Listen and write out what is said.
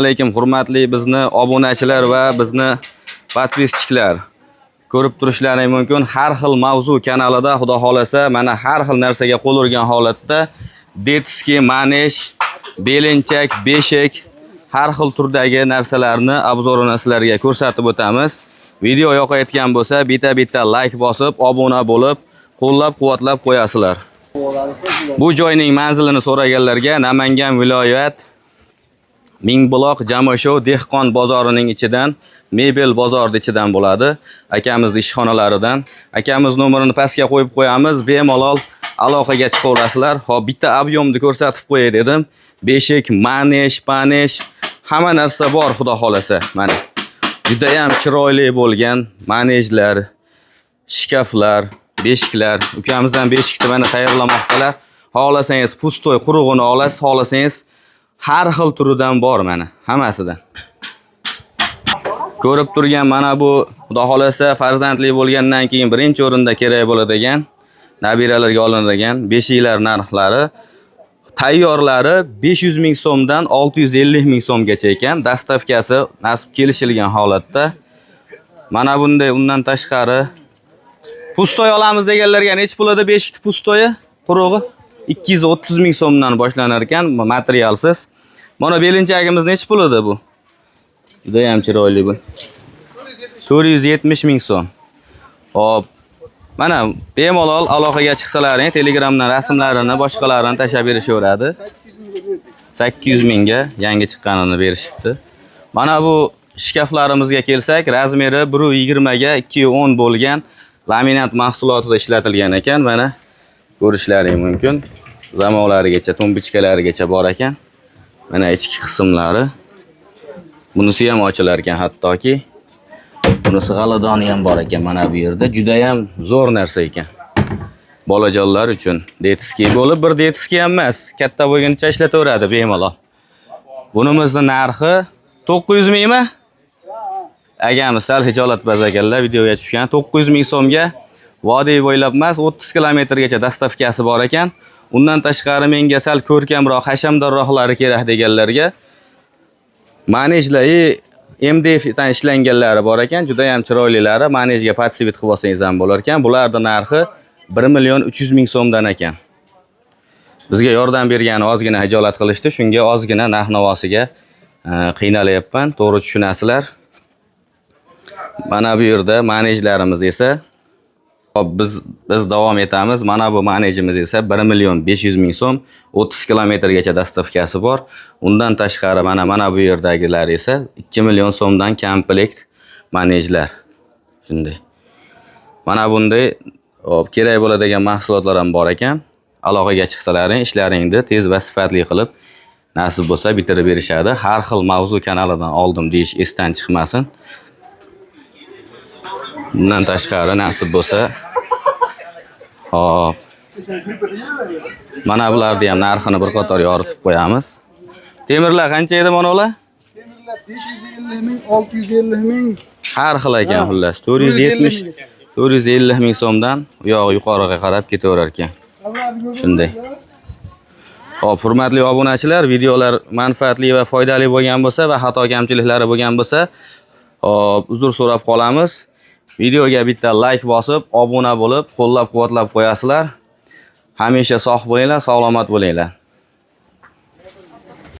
Alaykum, hurmatli bizni obunachilar va bizni подписчик lar. Ko'rib turishlaring mumkin, Har xil mavzu kanalida, xudo xolasa, mana har xil narsaga qo'l urgan holatda детский манеж, belinchak, beshik, har xil turdagi narsalarni обзор ini sizlarga ko'rsatib o'tamiz. Video yoqayotgan bo'lsa, bitta-bitta like bosib, obuna bo'lib, qo'llab-quvvatlab qo'yasizlar. Bu joyning manzilini so'raganlarga Namangan viloyat, Mingbuloq, Jamoshov dehqon bozorining ichidan, mebel bozorning ichidan bo'ladi. Akamizni ishxonalaridan. Akamiz nomerini pastga qo'yib qo'yamiz, bemalol aloqaga chiqaverasizlar. Xo'p, bitta объем ni ko'rsatib qo'yay dedim. Beshik, манеж, панеж, hamma narsa bor, xudo xolasa. Mana. Juda ham chiroyli bo'lgan манеж lar, shkaflar, beshiklar. Ukamiz ham beshikni mana tayyorlamoqdalar. Xohlasangiz пустой, qurug'ini olasiz, xohlasangiz har xil turidan bor, mana hammasidan. Ko'rib turgan mana bu, xudo xolasa, farzandli bo'lgandan keyin birinchi o'rinda kerak bo'ladigan, nabiralarga olinadigan beshiklar narxlari, tayyorlari 500 ming so'mdan 650 ming so'mgacha ekan. Доставка si nasib kelishilgan holatda. Mana bunday, undan tashqari пустой olamiz deganlarga nechi pul edi beshikni пустой i, qurug'i? 230 ming so'mdan boshlanar ekan, materialsiz. Mana belinchagimiz nechi pul edi bu? Juda ham chiroyli bu. 470 ming so'm. Hop. Mana bemalol aloqaga chiqsalaring, Telegramdan rasmlarini, boshqalarini tashlab berishaveradi. 800 mingga yangi chiqqanini berishibdi. Mana bu shkaflarimizga kelsak, размер i 1.20 ga 2.10 bo'lgan, laminat mahsulotida ishlatilgan ekan. Mana ko'rishlaring mumkin. Zamonlarigacha, тумбочка larigacha bor ekan. Mana ichki qismlari. Bunisi ham ochilar ekan hattoki. Bunisi g'aladoni ham bor ekan mana bu yerda. Juda ham zo'r narsa ekan. Bolajonlar uchun детский bo'lib, bir детский ham emas, katta bo'lguncha ishlataveradi bemalol. Bunimizni narxi 900 mingmi? Akamiz sal hijolatpaz ekanlar, videoga tushgan. 900 ming so'mga vodiy bo'ylab emas, 30 kilometrgacha доставка si bor ekan. Undan tashqari menga sal ko'rkamroq, hashamdorroqlari kerak deganlarga манеж lar и MDF dan ishlanganlari bor ekan, juda ham chiroylilari. Манеж ga под цвет qilib olsangiz ham bo'lar ekan. Bularning narxi 1 million 300 ming so'mdan ekan. Bizga yordam bergani ozgina hijolat qilishdi, shunga ozgina narx-navosiga qiynalyapman, to'g'ri tushunasizlar. Mana bu yerda манеж larimiz esa. Hop, biz davom etamiz. Mana bu манеж imiz esa 1 million 500 ming so'm, 30 kilometrgacha доставка si bor. Undan tashqari mana bu yerdagilar esa 2 million so'mdan komplekt манеж lar. Shunday. Mana bunday, hop, kerak bo'ladigan mahsulotlar ham bor ekan. Aloqaga chiqsalaring, ishlaringni tez va sifatli qilib, nasib bo'lsa, bitirib berishadi. Har xil mavzu kanalidan oldim deyish esdan chiqmasin. Bundan tashqari, nasib bo'lsa, hop. Mana bularni ham narxini bir qator yoritib qo'yamiz. Temirlar qancha edi mana ular? Temirlar 550 ming, 650 ming. Har xil ekan xullas. 470, 450 ming so'mdan u yog'i yuqoriga qarab ketaverar ekan. Shunday. Xo'p, hurmatli obunachilar, videolar manfaatli va foydali bo'lgan bo'lsa va xato kamchiliklari bo'lgan bo'lsa, hop, uzr so'rab qolamiz. Videoga bitta like bosib, obuna bo'lib, qo'llab-quvvatlab qo'yasizlar. Hamisha sog' bo'linglar, salomat bo'linglar.